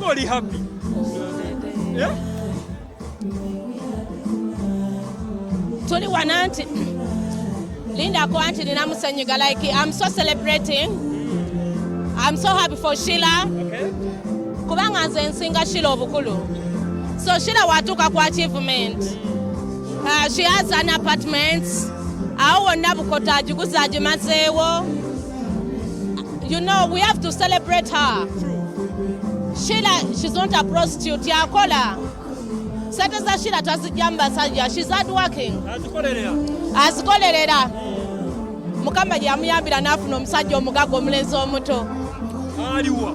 Ng'oli happy. Eh? Tuli wana nti lindako anti nina musenyiga, like I'm so celebrating. I'm so happy for Sheila. Okay. Kubanga nze nsinga Sheila obukulu. So Sheila watuuka ku achievement. She has an apartment. Awo wonna Bukota agiguze agimazeewo. You know, we have to celebrate her. Sheila, she's not a prostitute. Yakola. Sente za Sheila tazijja mu basajja. She's hard working. Azikolerera. Azikolerera. Mukama gye yamuyambira n'afuna omusajja omugagga omulenzi omuto. Aliwa?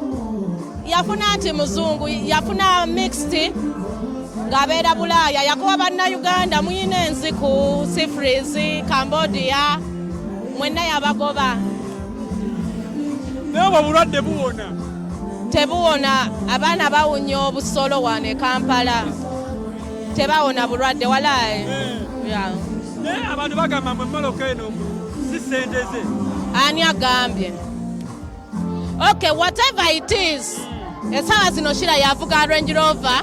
Yafuna nti muzungu, yafuna mixed ng'abeera Bulaaya. Yakuwa Bannayuganda muyina enziku, Cyprus, Cambodia, mwenna yabagoba. Naye obwo obulwadde buwona? Tebuwona, abaana bawunya obusolo wano e Kampala. Tebawona bulwadde walaayi. Yeah. Naye abantu bagamba mwe emmotoka eno si ssente ze. Ani agambye? Okay, whatever it is, essaawa zino Sheila yavuga Range Rover.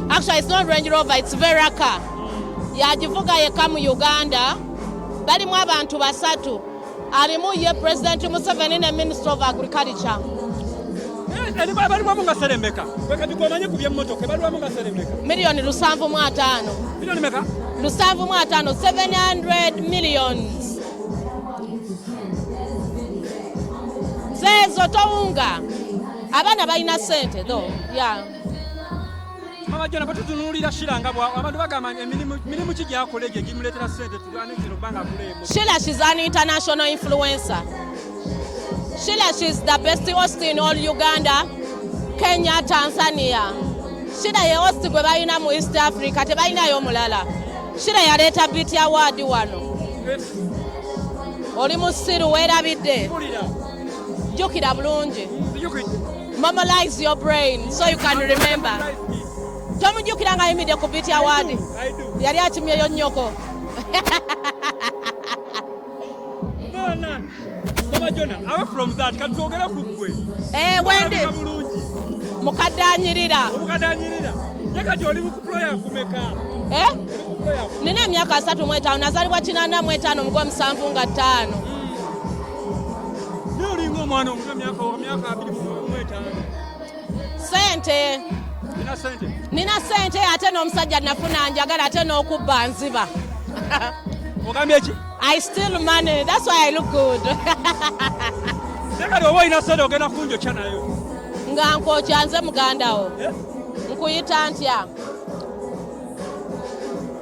Actually, it's not Range Rover, it's Vera car. Yagivuga yekka mu Uganda. Balimu abantu basatu. Alimu ye President Museveni ne Minister of Agriculture. Baliwamu nga serembeka. Kati gwomanyi ku by'emmotoka, baliwamu nga serembeka. 75 miliyoni. Miliyoni meka? 75, 700 millions. Zeezo towunga. Abaana balina ssente though. Yeah. Mama Jona, bwe tutunuulira Sheila nga abantu bagamba emirimu mirimu ki gy'akola egyo egimuleetera ssente tulwane zino kubanga agula emmotoka? Sheila, she's an international influencer. Sheila, she's the best host in all Uganda, Kenya, Tanzania. Sheila ye host gwe balina mu East Africa, tebalinayo mulala. Sheila yaleeta BET Award wano. Oli musiru, weerabidde. Mpulira. Jjukira bulungi. Nzijukidde. Mobilize your brain so you can remember. Tomujjukira nga ayimiridde ku BET Award? I do. Yali akimyeyo nnyoko. Mwana, Mama Jona, away from that, kati twogere ku ggwe. Eh, wendi. Olabika bulungi. Mukadde anyirira. Omukadde anyirira. Ye kati oli mu kupuloya kumeka? Eh? Oli ku kupuloya? Nina emyaka 35, nazaalibwa 85 mu gwa 7 nga 5. Naye olinga omwana omuto, emyaka 25. Sente. Nina sente. Nina sente, ate n'omusajja nafuna njagala, ate n'okubba nziba. Ogambye ki? I steal money, that's why I look good. Naye kati oba olina sente ogenda kunjokya nayo. Nga nkwokya nze muganda wo? Eh? Nkuyita ntya?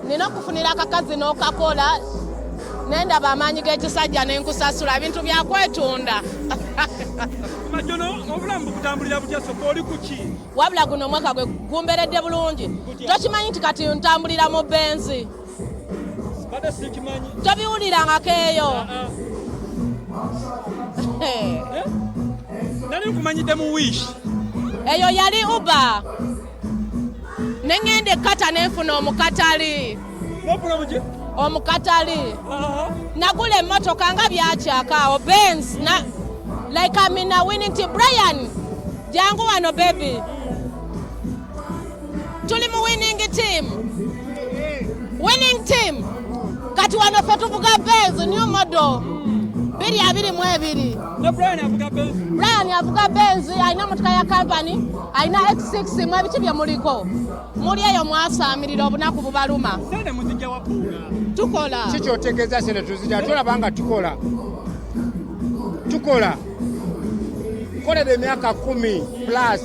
Nina okufunira akakazi n'okakola nendaba amaanyi g'ekisajja nenkusasula ebintu byakwetunda. Mama Jona, obulamu bukutambulira butya? Soka oli ku ki? Wabula guno omwaka gwe gumberedde bulungi. Gutya? Tokimanyi nti kati ntambulira mu Benz? Badde sikimanyi. Tobiwulirangako eyo? Ah, ah. Eh? Nali nkumanyidde mu Wish. Eyo yali Uber, neŋŋenda ekkata nenfuna omukatali. Nofuna muki? Omukatali. Nagula emmotoka nga byakyakaawo, Benz na like I'm in a winning team. Brian, jangu wano baby, tuli mu winning team, winning team. Kati wano ffe tuvuga Benz new model 2022. Ne Brian avuga Benz? Brian avuga Benz, alina motoka ya company, alina X6. Mu ebiki bye muliko muli eyo mwasaamirira obunaku bubaluma. Sente muzijja wapuula? Tukola. Si kyotegeeza sente tuzijja, tolaba nga tukola, tukola nkolera emyaka 10 plus,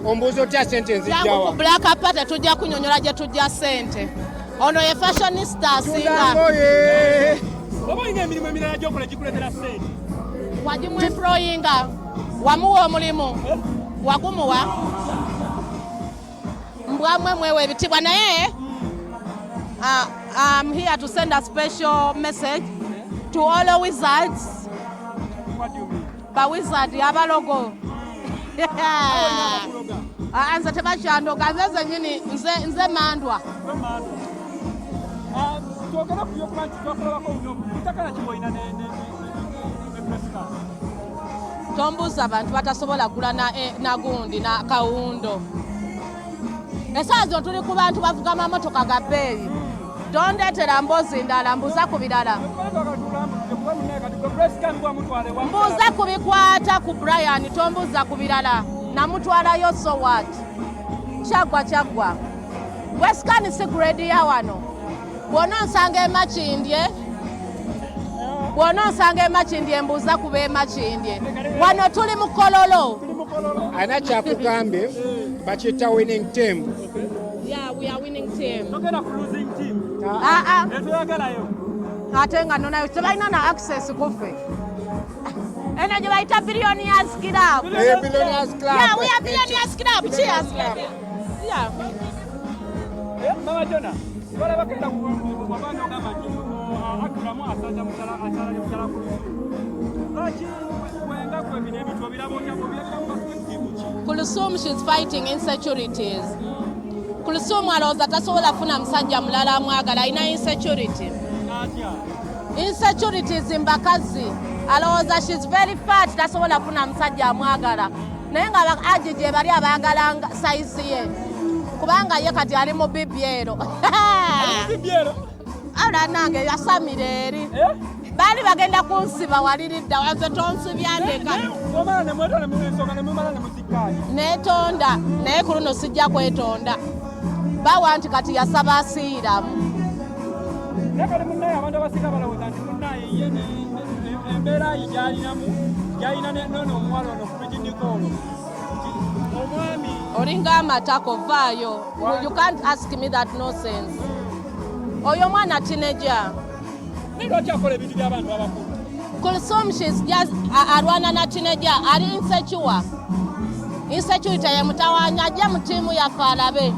ombuuza otya sente Jangu ku nzijjawa? Black Party, tujja kunyonyola gye tujja sente. Ono ye fashionista asinga. Tundangoye. Oba olina emirimu emirala gyokola egikuleetera sente? Wagimuemployinga, wamuwa omulimu, wagumuwa mbwamwe mwewa ebitibwa. Naye I'm here to send a special message to all the wizards. What do you mean? Ba wizard, abalogo. Kuloga? Ah, nze tebakyandoga, nze zenyini nze mandwa. Gwe maama. Ah, twogere ku byokuba nti twakulabako buno butakala ki bwolina ne Presca. Tombuuza abantu batasobola gula na gundi na kawundo. Essaawa zino tuli ku bantu bavuga mamotoka ga bbeeyi. Tondeetera mboozi ndala, mbuuza ku birala. Mbuuza ku bikwata ku Brian, tombuuza ku birala. Namutwalayo, so what? Kyaggwa kyaggwa. Wescan si grade ya wano. Bw'onoonsanga e Makindye, bw'onoonsanga e Makindye mbuuza ku b'e Makindye. Wano tuli mu Kololo. Alina kyakugambye, bakiyita winning team. Yeah, we are winning team. Togenda ku losing team. Ah ah. Etweyagalayo. Ate nga nonayo tebalina na access kuffe. Eno gye bayita Billionaires Club. Eh, Billionaires Club. Yeah, we are Billionaires Club. Cheers. Club. Yeah. Mama Jona, balaba kenda wabanga ogamba nti Akram asaza mukyala, akyala mukyala ku lusuku. Lwaki wenga gwe bino ebintu obiraba otya, obirabira mu perspective ki? Kulsum, she's fighting insecurities. Kulsum alowooza tasobola kufuna musajja mulala amwagala, alina insecurity. Atya? Insecurities mbakazi. Alowooza she's very fat, tasobola kufuna musajja amwagala. Naye nga aji gye bali abaagala size ye. Kubanga ye kati ali mu bibyero. Bibyero. Ala nange yasamira eri. Eh? Baali bagenda kunsiba waliridda, nze tonsibya ndeka. Omala ne mwetonda mu ensonga ne mumala ne muzikkaanya. Neetonda, naye ku luno sijja kwetonda. Bawa nti kati yasaba asiiramu. Naye kati munnaye abantu abasinga balowooza nti munnaye ye embeera ye gy'alinamu gy'alina n'ono omuwala ono Pretty Nicole nti omwami Olinga amatako, vaayo. You can't ask me that nonsense. Oyo omwana teenager. Naye lwaki akola ebintu by'abantu abakulu? Kulsum, she's just alwana na teenager, ali insecure. Insecurity yemutawaanya, ajje mu ttiimu yaffe alabe.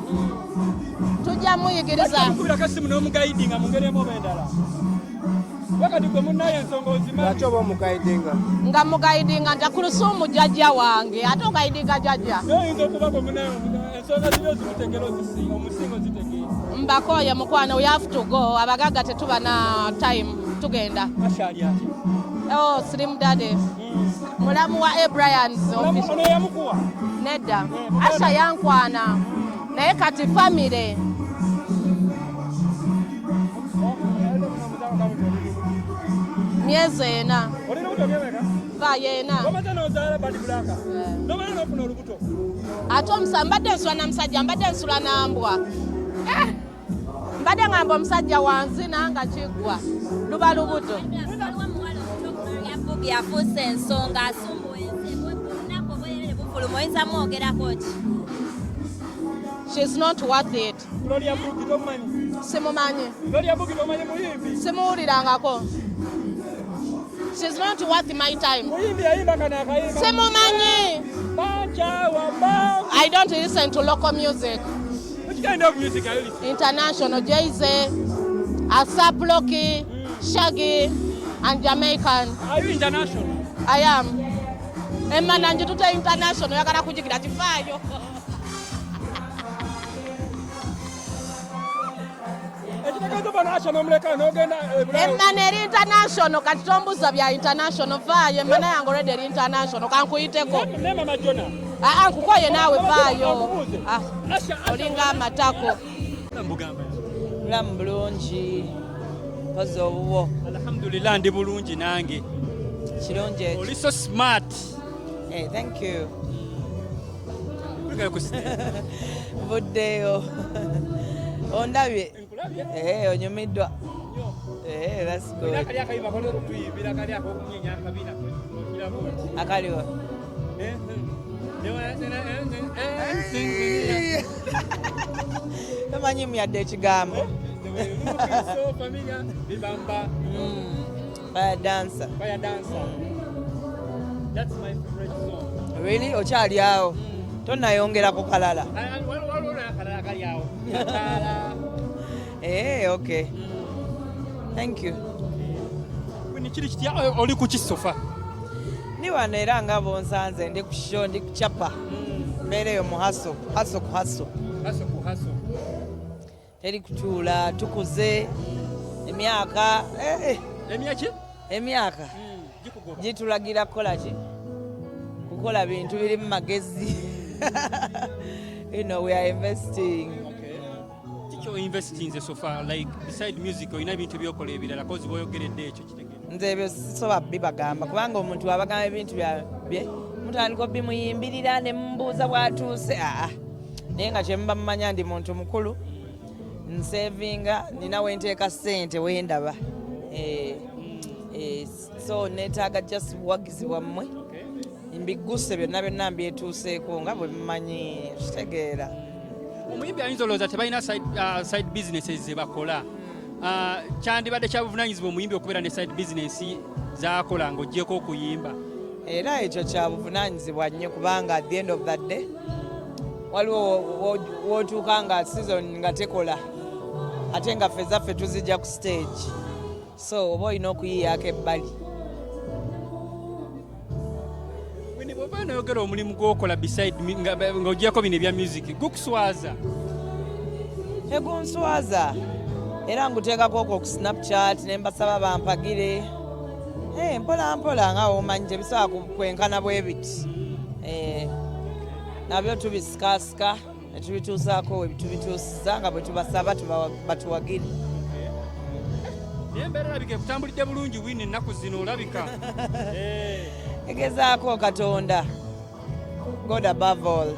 Tujja muyigiriza. Mukubirako essimu n'omuguidinga mu ngeri emu oba endala. Wakati gwe munnaye ensonga ozimanyi. Lwaki oba omuguidinga? Nga muguidinga nti Kulusumu jjajja wange, ate oguidinga jjajja. Naye oyinza okuba gwe munnaye ensonga ziri ozimutegeera, ozisinga omusinga ozitegeera. Mbakoye mukwano, we have to go. Abagagga tetuba na time, tugenda. Asha ali atya? Oh, Slim Daddy. Mulamu wa Abryanz. Ono yamukuwa? Nedda. Asha yankwana. Naye kati family. Myezi 4. Oli lubuto myemeka? Va yena. Wamaze n'ozaala Bad Black. N'omala n'ofuna olubuto. Ate mbadde nsula na musajja, mbadde nsula na mbwa. Mbadde ngamba omusajja wanzina nga kiggwa. Luba lubuto. Waliwo omuwala omuto Gloria Bugie afuuse ensonga, asumbuwa ensi, olunaku obwerere bufuluma, oyinza mwogerako ki? She's not worth it. Gloria Bugie tomumanyi? Simumanyi. Gloria Bugie tomumanyi, muyimbi? Simuwulirangako. She's not worth my time. Muyimbi, yayimba kano akayimba. Simumanyi. Banjawa ba. I don't listen to local music. Which kind of music are you listening? International, Jay-Z, ASAP Rocky, Shaggy, and Jamaican. Are you international? I am. Emma nanjitute international, oyagala kujigira kifaayo. Ekitegeeza oba Asha n'omuleka n'ogenda Bulaya. Emma eri international, kati tombuza bya international, vaayo. Emma yange already eri international, kankuyiteko. Ne Mama Jona. Ah, nkukoye naawe, vaayo. Akubuuze. Ah, Asha, Asha. olinga amatako. Mbugamba. Bulamu bulungi, mpozi obubwo? Alhamdulillah, ndi bulungi nange. Kirungi ekyo. Oli so smart. Eh, thank you. Kulikayo ku stage. Nvuddeyo, ondabye? Nkulabye. Eh, onyumiddwa? Nnyo. Eh, that's Olina good. kali akayimba kotera okutuyimbira, kali ak'okunyeenya akabina okiraba oti. Akaliwa? Eh, eh. Tomanyi yadde ekigambo. So familiar, bibamba. Fire dancer. Fire dancer. That's my favorite song. Really? Okyali awo, tonnayongerako kalala? Waliwo n'akalala kali awo. Kala. Eh, okay, thank you. Ni kiri kitya, oli ku kisofa? Ndi wano era nga bonsanze, ndi ku show, ndi ku chapa, mbeera eyo mu hustle, hustle ku hustle. Hustle ku hustle. Teri kutuula, tukuze emyaka, eh. Emyaki? Emyaka Gikugoba. Gitulagira kukola ki? Kukola bintu biri mu magezi. We are investing. Kiki investinze so far, like beside music olina ebintu byokola ebirala kozi bwoyogeredde ekyo kitegere? Nze ebyo sisobola bibagamba kubanga omuntu abagamba ebintu bye mutandika obimuyimbirira ne mumubuuza bw'atuuse. Aa, naye nga kyemuba mumanya ndi muntu mukulu, nsevinga, nina wenteeka ssente wendaba. So neetaaga just buwagizi bwammwe mbigguse byonna byonna mbyetuuseeko nga bwe mumanyi, kitegeera. Omuyimbi ayinza olowooza tebalina side businesses ze bakola. Kyandibadde kya buvunanyizibwa omuyimbi okubeera ne side business zakola ng'oggyeko okuyimba? Era ekyo kya buvunaanyizibwa nnyo kubanga at the end of that day waliwo w'otuuka nga season nga tekola ate nga ffe zaffe tuzijja ku stage, so oba olina okuyiyaako ebbali. Winnie, bw'oba noyogera omulimu gw'okola beside ng'oggyeko bino ebya music, gukuswaza? Tegunswaza, era nguteekako okwo ku Snapchat ne mbasaba bampagire. Mpola mpola nga womanyi tebisobola kwenkana bwe biti. Nabyo tubisikasika ne tubituusaako we tubituusiza nga bwe tubasaba batuwagire. Naye embeera erabika ekutambulidde bulungi, Winnie, ennaku zino olabika. Egezaako Katonda, God above all.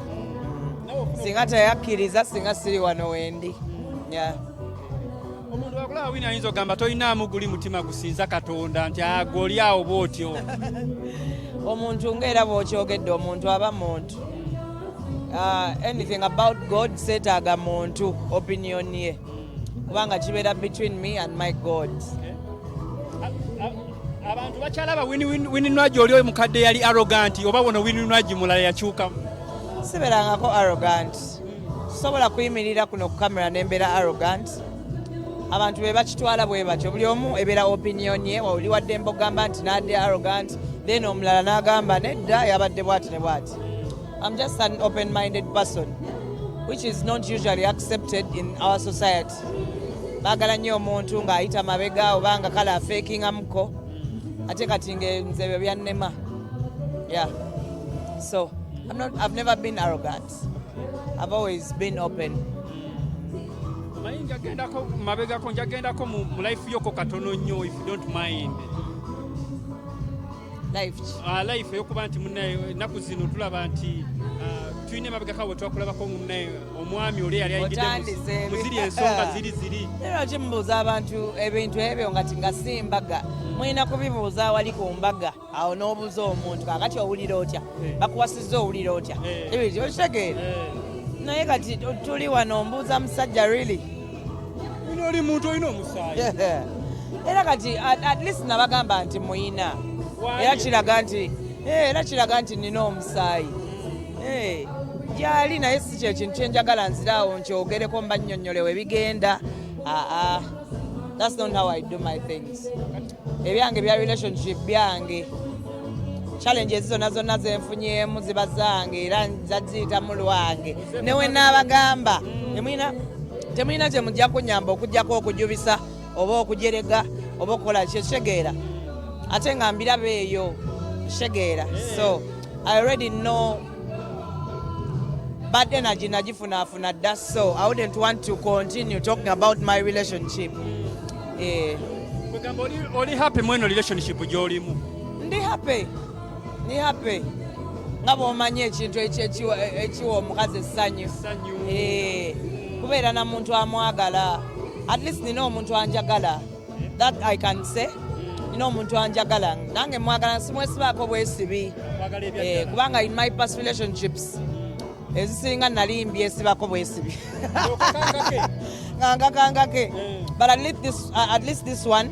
Singa teyakkiriza singa siri wano wendi, yeah. Omuntu akulaba, Winnie, ayinza okugamba tolinaamu guli mutima gusinza Katonda nti agwe oli awo bw'otyo. Omuntu ngaera bw'okyogedde, omuntu aba muntu. Anything about God seetaaga muntu opinion ye kubanga kibeera between me and my God. Abantu bakyalaba Winnie Nwagi oli omukadde yali arrogant oba wono Winnie Nwagi mulala yakyukamu? Sibeerangako arrogant. Sobola kuyimirira kuno ku kamera nembeera arrogant. Abantu be bakitwala bwe batyo, buli omu ebeera opinion ye. Oli waddembe okugamba nti nadde arrogant, then omulala n'agamba nedda yabadde bwati ne bwati. I'm just an open-minded person, which is not usually accepted in our society. Baagala nnyo omuntu ng'ayita mabega oba nga kale afeekingamuko, ate kati nze ebyo byannema. Yeah, so I'm not, I've never been arrogant. I've always been open. Omanyi njagendako mabegako, njagendako mu life yoko katono nnyo, if you don't mind. Life ki? Life eyokuba nti munnaye ennaku zino tulaba nti tulina emabegako we twakulabako munnaye omwami oli eyali ayingidde Otandise mu ziri ensonga ziri ziri. Naye lwaki mubuuza abantu ebintu ebyo nga ti nga si mbaga? Mulina kubibuuza awali ku mbaga awo n'obuuza omuntu kakati owulira otya, bakuwasizza owulira otya? Ebyo okitegeera, naye kati tuli wano ombuuza musajja, really? Wino oli muntu olina omusaayi. Era kati at least nabagamba nti muyina. Wali. Era kiraga nti era kiraga nti nina omusaayi. Gyali, naye si kyekintu kyenjagala nziraawo nkyogereko mba nnyonnyolewo ebigenda. Aa, that's not how I do my things. Ebyange bya relationship byange, challenges zonna zonna zenfunyeemu ziba zange era nzaziyitamu lwange. Newe naabagamba temulina kye mujja kunyamba okugjako okujubisa oba okujerega oba okukola kyekitegeera, ate nga mbiraba eyo kitegeera. So I already know bad energy nagifunaafuna dda, so I wouldn't want to continue talking about my relationship. Kwegamba oli happy mweno relationship gy'olimu? Ndi happy, ndi happy nga bw'omanyi ekintu ekyo ekiwa omukazi essanyu. Essanyu. Kubeera na muntu amwagala. At least nina omuntu anjagala, that I can say. Nina omuntu anjagala, nange mwagala, simwesibaako bwesibi. Kwagala ebya ddala. Kubanga in my past relationships ezisinga nali mbyesibako bwesibi. Okakangake. Nga nkakangake. But at least this one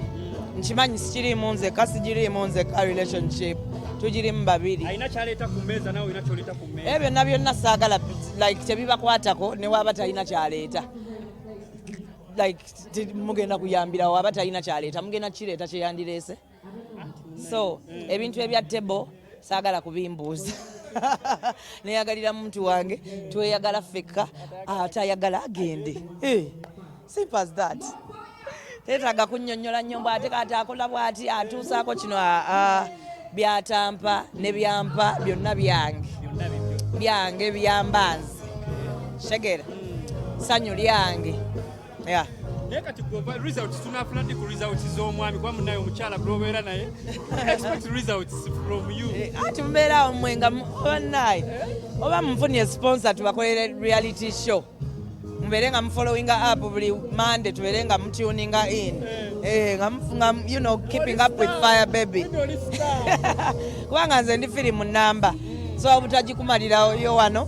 nkimanyi sikiriimu nzekka, sigiriimu nzekka, relationship tugirimu babiri. Alina kyaleeta ku mmeeza, nawe olina kyoleeta ku mmeeza. Ebyo byonna byonna saagala, like tebibakwatako. Newaba talina kyaleeta, like mugenda kuyambirawo. Aba talina kyaleeta, mugenda kireeta kyeyandireese. So ebintu ebya table saagala kubimbuuza. Neyagalira muntu wange, tweyagala ffekka, atayagala agende. Simple as that. Teetaaga kunnyonnyola nnyo mbw ate kati akola bw'ati atuusaako kino. Aa. Byatampa ne byampa byonna byange. Byonna bibyo. Byange byambanze, kitegeera? Sanyu lyange, yeah. Naye kati gwe results, tunafuna ddi ku results z'omwami? Kuba munaye omukyala gwobeera naye, expect results from you. Ati mubeeraawo mmwe nga oba naye oba munfunye sponsor, tubakolere reality show, mubeere nga mufollowinga up buli Monday, tubeere nga mutuninga in, nga keeping up with Fire Baby. Winnie, oli star. Kubanga nze ndi firimu namba, so obutagikumalirayo wano,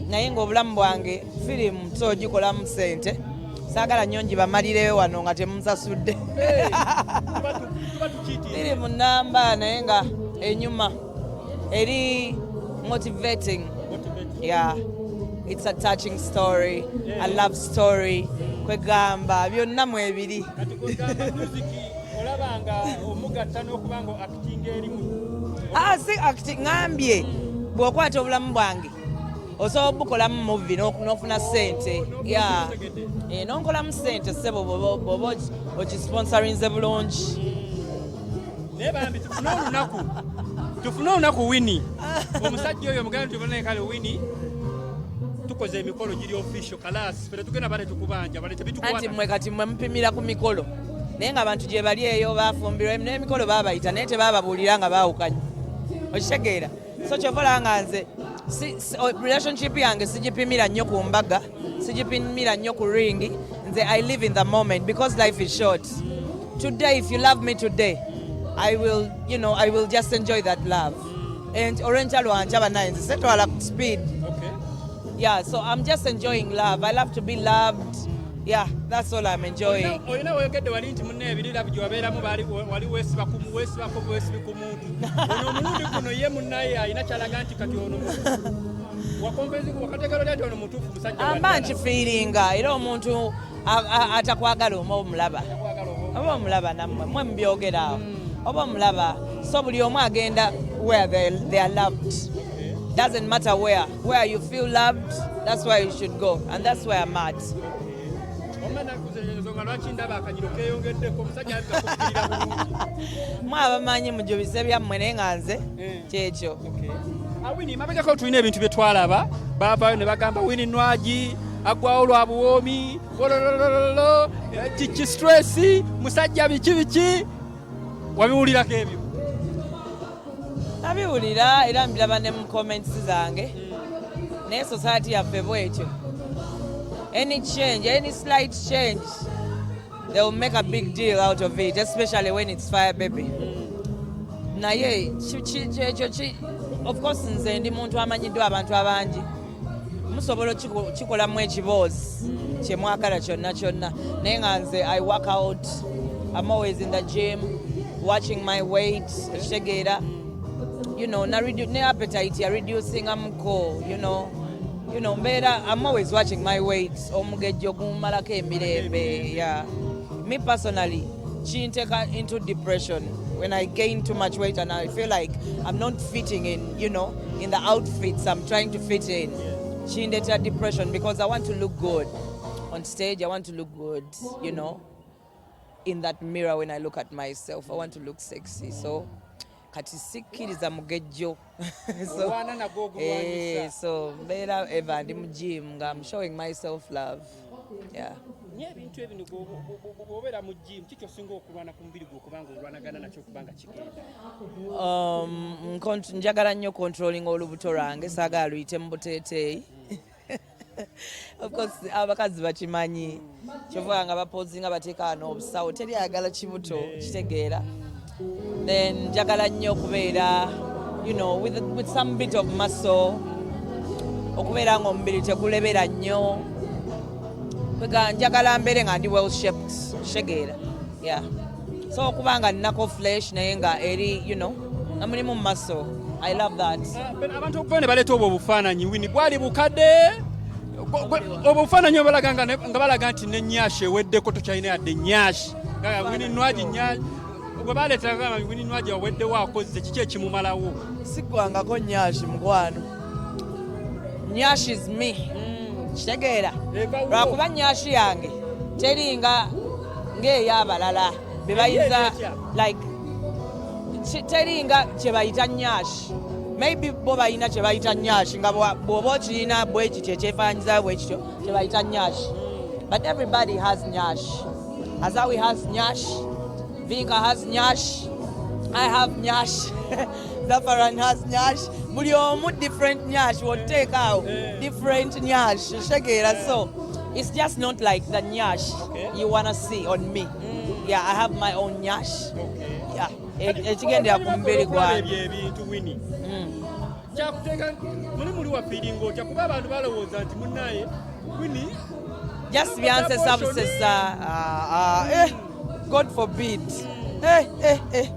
naye ng'obulamu bwange firimu, so ogikolamu sente, saagala nnyo ngibamalireyo wano nga temunsasudde. Tuba tukiitiire. Firimu namba, naye nga enyuma, eri motivating. Motivating. Yeah, it's a touching story, a love story, kwegamba byonna mwebiri. Kati kwegamba music olaba nga omugatta n'okuba nga acting erimu? Ah, si acting, ŋambye bw'okwata obulamu bwange osobola obukolamu movie n'ofuna ssente, yeah. Nonkolamu ssente, ssebo, bw'oba okisponsorinze bulungi. Naye bambi tufune olunaku Winnie, omusajja oyo mugambe tubone. Kale Winnie, tukoze emikolo giri official kalas, ffe tetugenda bale tukubanja bale Anti tebitukwata. Mmwe kati mmwe mupimira ku mikolo, naye ng'abantu gye bali eyo bafumbirwa n'emikolo baabayita, naye tebababuulira nga baawukanye, okitegeera? So kyova olaba nga nze relationship yange sigipimira nnyo ku mbaga, sigipimira nnyo ku ringi. Nze I live in the moment because life is short. Today, if you love me today, I will just enjoy that love, and olwenkya lwankya, bannaye, nze setwala speed. Yeah, so I'm just enjoying love. I love to be loved. Yeah, that's all I'm enjoying. Olina weyogedde wali nti munna ebiri love gye wabeeramu baali wali weesibako bwesibi ku muntu ono. Omulundi guno ye munnaye alina kyalaga nti kati ono wakonfensi wakateekera otya nti ono mutuufu musajja wa Amba ddala? Nkifiiringa, era omuntu atakwagala oba omulaba. Akwagala oba Oba omulaba, nammwe mwe mubyogera awo, oba omulaba. So buli omu agenda where they are loved. Doesn't matter where you feel loved, that's where you should go, and that's where I'm at. Omma nakuze ensonga lwaki ndaba akanyiro keeyongeddeko, omusajja alabika kukkirira bulungi. Mwe abamanyi mujubise byammwe, naye nga nze kyekyo. Ah, Winnie, mabegako tulina ebintu bye twalaba, baavaayo ne bagamba Winnie Nwagi aggwawo lwa buwoomi, wololololo, kiki, stress, musajja, biki biki. Wabiwulirako ebyo? Nabiwulira era mbiraba ne mu comments zange, naye society yaffe bwetyo. Any change, any slight change, they will make a big deal out of it, especially when it's Fire Baby. Naye ekyo of course nze ndi muntu amanyiddwa abantu abangi, musobola okikolamu ekiboozi kyemwagala kyonna kyonna, naye nga nze I work out. I'm always in the gym watching my weight, ekitegeera? Ne appetite ya reducingamuko, mbeera I'm always watching my weight. Omugejjo gumalako emirembe. Yeah, me personally, kinteka into depression when I gain too much weight and I feel like I'm not fitting in in the outfits I'm trying to fit in. Kindeta depression because I want to look good on stage. I want to look good in that mirror. When I look at myself, I want to look sexy. So kati sikkiriza mugejjo. So, Olwana nagwo, ogulwanyisa. So mbeera eva ndi mu gym nga I'm showing myself love, yeah. Nye ebintu ebino, bw'obeera mu gym, kiki osinga okulwana ku mubiri gwe okubanga olwanagana nakyo okubanga kigenda? Njagala nnyo controlling olubuto lwange, saagala luyite mu buteeteeyi. Of course abakazi bakimanyi, kyova nga bapozinga bateeka wano obusawo, teri ayagala kibuto, kitegeera? Then njagala nnyo okubeera with some bit of muscle, okubeera nga omubiri tegulebera nnyo. Kwega njagala mbeere nga ndi well shaped, kitegeera? Yeah, so okuba nga nnako flesh naye nga eri nga mulimu muscle, I love that. Ah, Ben, abantu okuva ne baleeta obwo obufaananyi, Winnie bwali bukadde. Obwo obufaananyi obalaga nga balaga nti ne nyashi eweddeko, tokyalina yadde nyashi. Nga Winnie Nwagi bwe baleeta gamba Winnie Nwagi aweddewo, akoze kiki ekimumalawo? Siggwangako nyashi, mukwano. Nyashi is me, kitegeera? Eva wo. Lwakuba nyashi yange teringa ng'ey'abalala be bayinza Eri etya? Like Teringa kye bayita nyash. Maybe bo balina kye bayita nyash, nga bw'oba okirina bwe kityo, ekyefaananyizayo bwe kityo, kye bayita nyash. But everybody has nyash. Azawi has nyash, Vinka has nyash, I have nyash, Zafaran has nyash. Buli omu different nyash, woteeka awo different nyash, otegeera? So it's just not like the nyash you wanna see on me. Yeah, I have my own nyash. Yeah, ekigendera ku mubiri gwange. Ebyo ebintu, Winnie, kyakuteeka muli wafeelinga otya? Kuba abantu balowooza nti munnaye Winnie Just byansesa busesa. Ah, ah, eh, God forbid. Eh, eh, eh.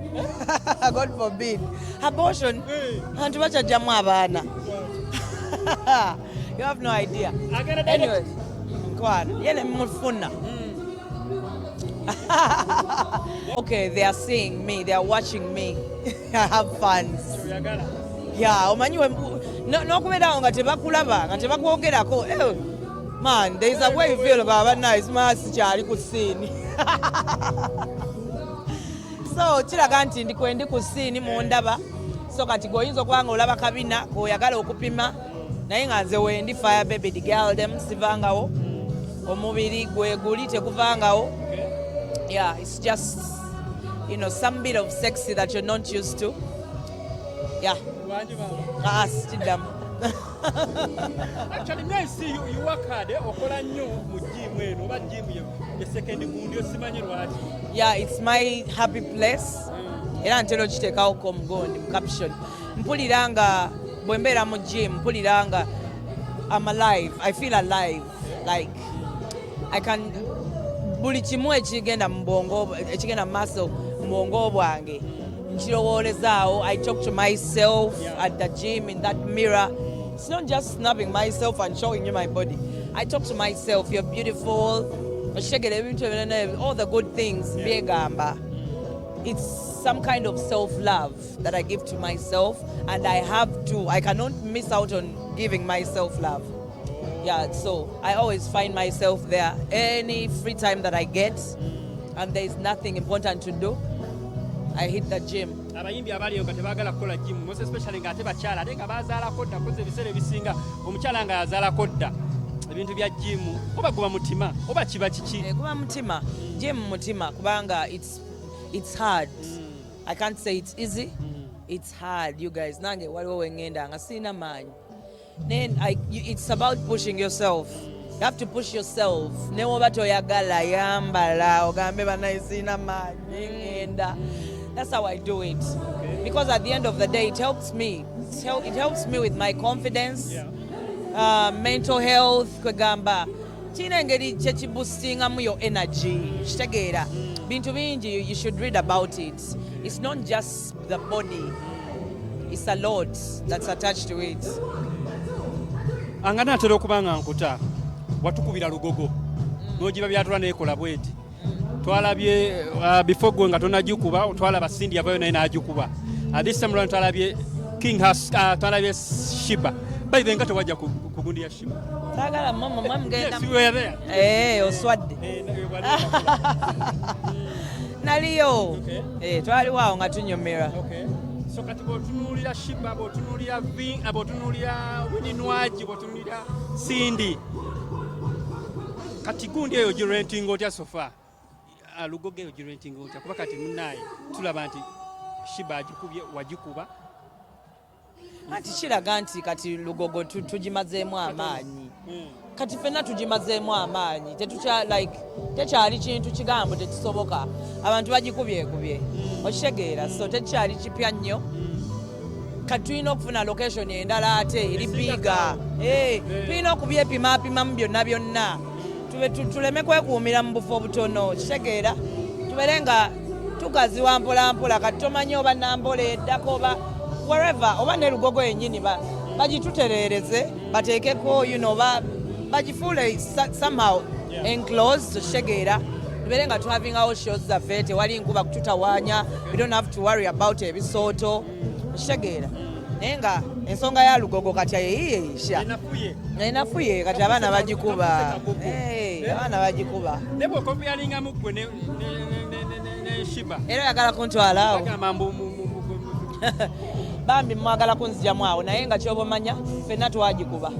God forbid abortion. Abantu bakyajjamu abaana, you have no idea. Agenda direct. Anyway, nkwano ye nemufuna. Okay, they are seeing me, they are watching me. I have fans. Oyagala. Ya, omanyi n'okubeerawo nga tebakulaba, nga tebakwogerako, eh, man, there is a way you feel nga bannaye simanya sikyali ku scene. So kiraga nti ndi kwendi ku scene, mundaba. So kati gweoyinza okuba nga olaba kabina koyagala okupima, naye nga nze wendi, fire baby, the girl dem, sivangawo. Omubiri gwe guli, tekuvangawo. Yeah, it's just some bit of sexy that you're not used to. Yeah. Lwangi baba. Ah, sikiddamu. Actually, me, I see you, you work hard, eh? Okola nnyo mu gym eno, oba gym ye second gundi, osimanyi lwaki? Yeah, it's my happy place, era ntera okiteekawo ko omugondi mu caption. Mpulira nga bwe mbeera mu gym, mpulira nga I'm alive. I feel alive, like I can buli kimu ekigenda mu bwongo, ekigenda mu maaso mu bwongo bwange, nkirowoolezaawo. I talk to myself at the gym, in that mirror. It's not just snapping myself and showing you my body. I talk to myself, "You're beautiful," okitegera? Ebintu ebinene, all the good things byegamba. It's some kind of self-love that I give to myself, and I have to. I cannot miss out on giving myself love. Yeah, so I always find myself there any free time that I get, and there is nothing important to do, I hit the gym. Abayimbi abaliyo nga tebaagala kukola gym, most especially ng'ate bakyala, ate nga bazaalako dda, kozi ebiseera ebisinga omukyala nga yazaalako dda, ebintu bya gym oba guba mutima oba kiba kiki? Eh, guba mutima. Gym mutima, kubanga it's hard. I can't say it's easy. It's hard, you guys. Nange waliwo wengenda nga sirina maanyi. Then it's about pushing yourself. You have to push yourself. Ne woba toyagala, yambala ogambe, "Banaye, sirina maanyi, ngenda." That's how I do it, because at the end of the day it helps me. It helps me with my confidence, mental health. Kwegamba kirina engeri kyekiboostingamu your energy, kitegeera? Bintu bingi, you should read about it. It's not just the body, it's a lot that's attached to it. Anga natera okuba nga nkuta watukubira Lugogo n'ogiba byatula neekola bweti. Twalabye before gwe nga tonagikuba, twalaba Cindy yavayo naye n'agikuba. This time round twalabye King Has, twalabye Sheebah. By the nga tewajja ku gundi ya Sheebah. Saagala mama mwe mugenda. Yes, we were there. Eh, oswadde. Eh, Naliyo. Okay. Eh, twaliwo awo nga tunyumirwa. Okay. So kati bw'otunuulira Sheebah, bw'otunuulira bw'otunuulira Winnie Nwagi, bw'otunuulira Cindy, kati gundi eyo giratinga otya so far? Lugogo eyo giratinga otya? Kuba kati munaaye tulaba nti Sheebah agikubye, wagikuba. Anti kiraga nti kati Lugogo tugimazeemu amaanyi. Kati ffenna tugimazeemu amaanyi. Tetukya like tekyali kintu kigambo tekisoboka. Abantu bagikubyekubye, okitegeera? So tekyali kipya nnyo. Kati tulina okufuna location endala ate eri bigger. Eh, tulina okubyepimapimamu byonna byonna. Tuleme kwekuumira mu bufo obutono, kitegeera? Tubeere nga tugaziwa mpolampola. Kati tomanyi oba Nambola eddako oba wherever, oba ne Lugogo yennyini bagitutereereze, bateekeko bagifuule somehow enclosed, okitegeera? Tubeere nga tuhavingawo shows zaffe, tewali nkuba kututawaanya. We don't have to worry about ebisooto, okitegeera? Naye nga ensonga ya Lugogo kati eyiyeisha. Enafuye. Enafuye kati, abaana bagikuba. Kagogo. Eh, abaana bagikuba. Ne bw'okompeyalingamu ggwe ne Sheebah. Era oyagala kuntwala awo? Bagamba mbu Bambi mwagala kunzijamu awo, naye nga kyoba omanya ffenna twagikuba.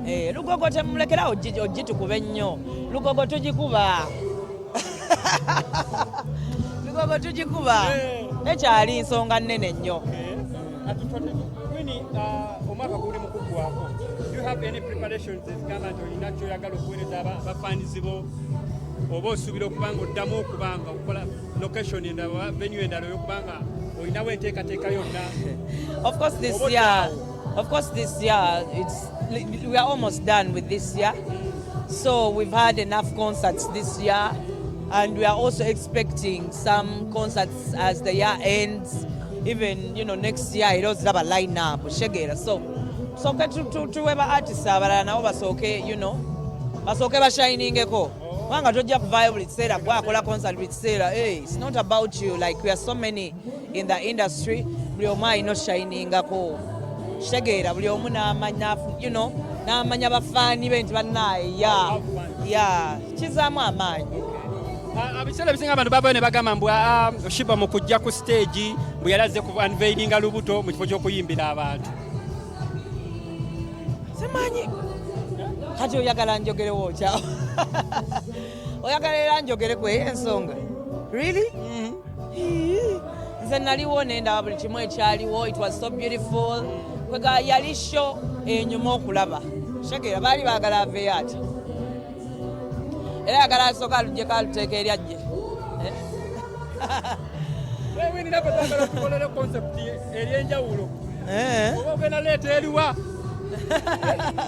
Eh, Lugogo temulekerawo ogitukuba ennyo. Lugogo tugikuba, Lugogo tugikuba. Tekyali nsonga nnene nnyo. Winnie, omwaka guli mu kuggwako. Do you have any preparations ezigamba nti olina kyoyagala okuweereza abafaanizi bo, oba osuubira okuba nga oddamu okuba nga okola location endala oba venue endala ey'okuba nga olinawo enteekateeka yonna? Of course this Oba year, oddaawo? Of course this year, we are almost done with this year. So we've had enough concerts this year, and we are also expecting some concerts as the year ends. Even next year, it was a line up. Shegera. So sooke tuwe ba artists abalala nabo basooke basooke bashiningeko, kubanga tojja kuvaayo buli kiseera gwakola concert buli kiseera. Hey, it's not about you. Like, we are so many in the industry, buli omu alina oshiningako, kitegeera? Buli omu n'amanya n'amanya bafaani be nti bannaaye ya kizaamu amaanyi. Ebiseera ebisinga abantu bavayo ne bagamba mbu Sheebah mu kujja ku stage bwe yali azze ku unveilinga lubuto mu kifo ky'okuyimbira abantu. Simanyi kati oyagala njogerewo okyawo, oyagala era njogere ku eyo ensonga, really? Ii, nze naliwo nendaba buli kimu ekyaliwo. It was so beautiful. Kwega yali show enyuma okulaba, kitegeera? Baali baagala aveeyo ati era yagala asooka aluggyeko aluteeka eri ajje. Winnie, naffe twagala tukolere concept eryenjawulo. Oba ogenda leeta eriwa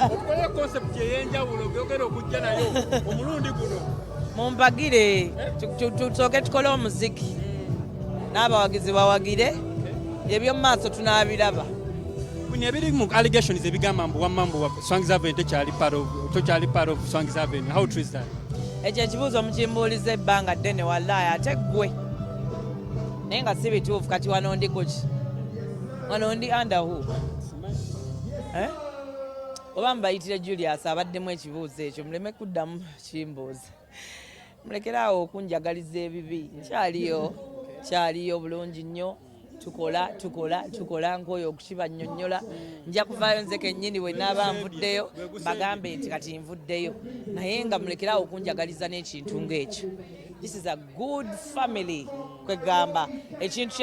otukolere concept ey'enjawulo gyogenda okujja nayo omulundi guno? Mumpagire, tusooke tukole omuziki n'abawagizi bawagire, ebyomu maaso tunaabiraba. Bino ebiri mu allegations ebigamba mbu wamma mbu Swangz Avenue tokyali part of Swangz Avenue, how true is that? Ekyo ekibuuzo mukimbuuliza ebbanga ddene, wallahi, ate ggwe, naye nga si bituufu. Kati wano ndi kuki? Wano ndi under who? Eh? Oba mubayitire Julius abaddemu ekibuuzo ekyo, muleme kuddamu kimbuuza. Mulekeraawo okunjagaliza ebibi. Nkyaliyo, kyaliyo bulungi nnyo. Tukola, tukola, tukola. Nkooyo okukibannyonnyola. Nja kuvaayo nze kennyini bwe naaba nvuddeyo bagambe nti kati nvuddeyo, naye nga mulekeraawo okunjagaliza n'ekintu ng'ekyo. This is a good family, kwegamba ekintu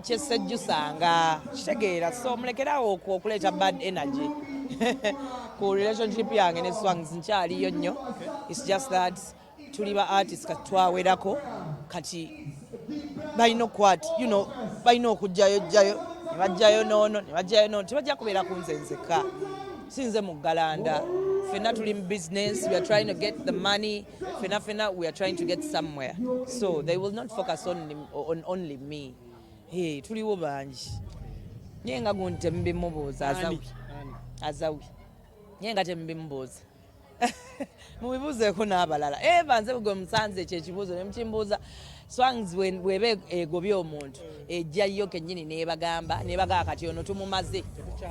kyesejjusanga, kitegeera? So mulekeraawo okuleeta bad energy ku relationship yange ne Swangz. Nkyaliyo nnyo. It's just that tuli ba artist, kati twawerako, kati balina okukwata balina okugjayo jjayo ne bajjayo noono ne bajjayo noono. Tebajja kubeera ku nze nzekka, si nze muggalanda. Ffenna tuli mu business, we are trying to get the money. Ffenna ffenna we are trying to get somewhere, so they will not focus on only me. Hey, tuliwo bangi, naye nga gundi temubimubuuza. Azawi. Ani? Azawi, naye nga temubimubuuza, mubibuuzeeko n'abalala. Eva nze gwe musanze ekyo ekibuuzo ne mukimbuuza. Swangz bweba egobye omuntu, ejjayo kennyini n'ebagamba, n'ebagamba kati ono tumumaze,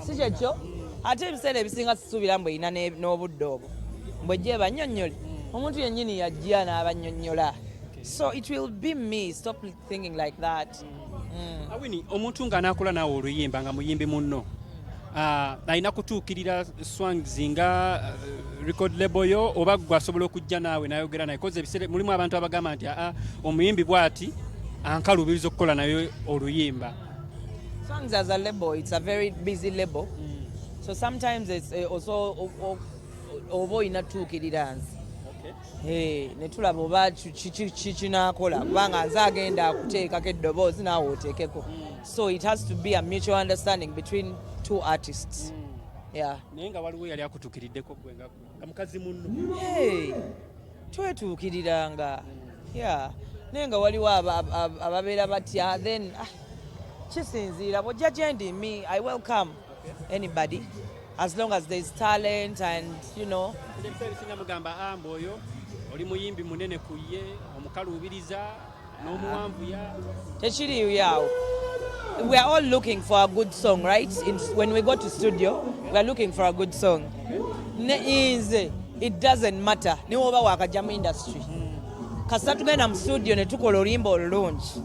si kyekyo? Ate ebiseera ebisinga sisuubira mbu erina n'obudde obwo mbwejja ebannyonnyole. Omuntu yennyini yajja n'abannyonnyola, so it will be me. Stop thinking like that. Ah, Winnie, omuntu ng'anaakola naawe oluyimba nga muyimbi munno, alina kutuukirira Swangz nga record label yo, oba gwe asobola okujja naawe nayogera naye? Koze ebiseera mulimu abantu abagamba nti aa omuyimbi bw'ati ankalubiriza okukola naye oluyimba. Swangz as a label, it's a very busy label. So sometimes it's also oba olina tuukirira nze. Hey, ne tulaba oba kinaakola, kubanga nze agenda akuteekako eddoboozi naawe oteekeko. So it has to be a mutual understanding between two artists. Yeah. Naye nga waliwo yali akutuukiriddeko gwe nga gwe, nga mukazi munno? Hey, twetuukiriranga, yeah, naye nga waliwo ababeera batya. Then kisinziira bw'ojja gyendi. Me, I welcome anybody as long as there is talent and Ebiseera ebisinga mugamba amba oyo oli muyimbi munene ku ye, omukaluubiriza n'omuwanvuya. Tekiriyo awo. We are all looking for a good song, right? When we go to studio, we are looking for a good song. Ne nze it doesn't matter niwoba wakajja mu industry, kasita tugenda mu studio ne tukola oluyimba olulungi.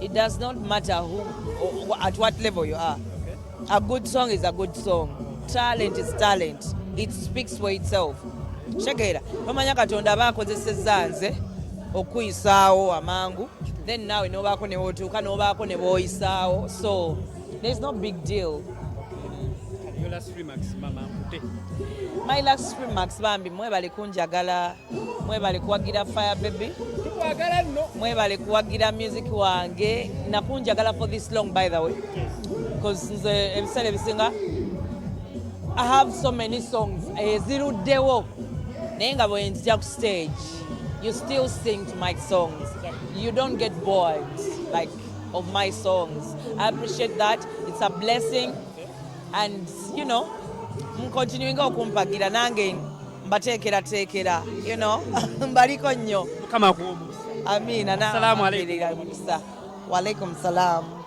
It does not matter who or at what level you are. A good song is a good song. Talent is talent. It speaks for itself. Shegeera, tomanya Katonda aba akozesezza nze okuyisaawo amangu, then naawe nobaako ne wotuuka, nobaako ne bwoyisaawo, so there is no big deal. Your last remarks, mama Mpute. My last remarks, bambi mwebale kunjagala, mwebale kuwagira Fire Baby. Tukwagala nno. Mwebale kuwagira music wange nakunjagala for this long, by the way, because nze ebiseera ebisinga I have so many songs eziruddewo, naye nga bwe nzija ku stage, you still sing to my songs. You don't get bored, like, of my songs. I appreciate that. It's a blessing, and mucontinuinga okumpagira, nange mbateekerateekera, mbaliko nnyo. Mukama akuwa omukisa. Amina. Assalamu alaikum. Mukisa. Walaikum salam.